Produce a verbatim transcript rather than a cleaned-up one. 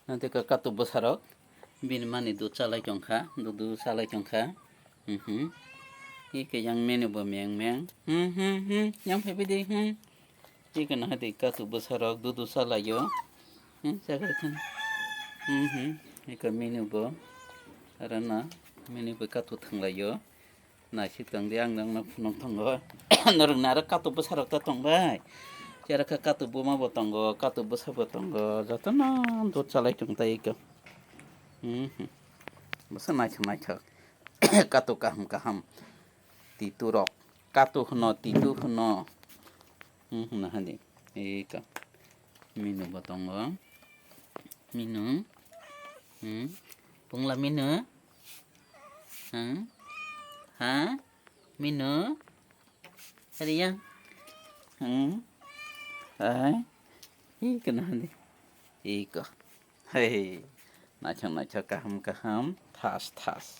Nanti ka katu bwsarok bini mani dud chalai tongkha, dudu chalai tongkha. Mhm. Ike yang menu bo meng meng. Hmm, hmm, hmm. Yang phaibidi, hmm. Ike no hadi katu bwsarok dudu chalaio. Hmm, jaga thang. Mhm. Ike menu bo. Arana menu bo katu thanglaio. Naisik tong di, ang nokno phunuk tongo. Norok naro katu bwsarok ta tong bai. Chera kha katu buma bo tongo, katu bwsa bo tongo. Jotono dud chalai tong tai iko. Mhm. Bwsa naithok naithok. Katu kaham kaham. Titu rok. Katu hwno, titu hwno. Mhm, nahani. Iko. Minu bo tongo. Minu. Hmm. Pungla minu. Hmm. Ha? Minu. Hari yang. Hmm. Hai. Ih, kena handi. Iko. Hei. Nacho nacho kaham kaham. Thas thas.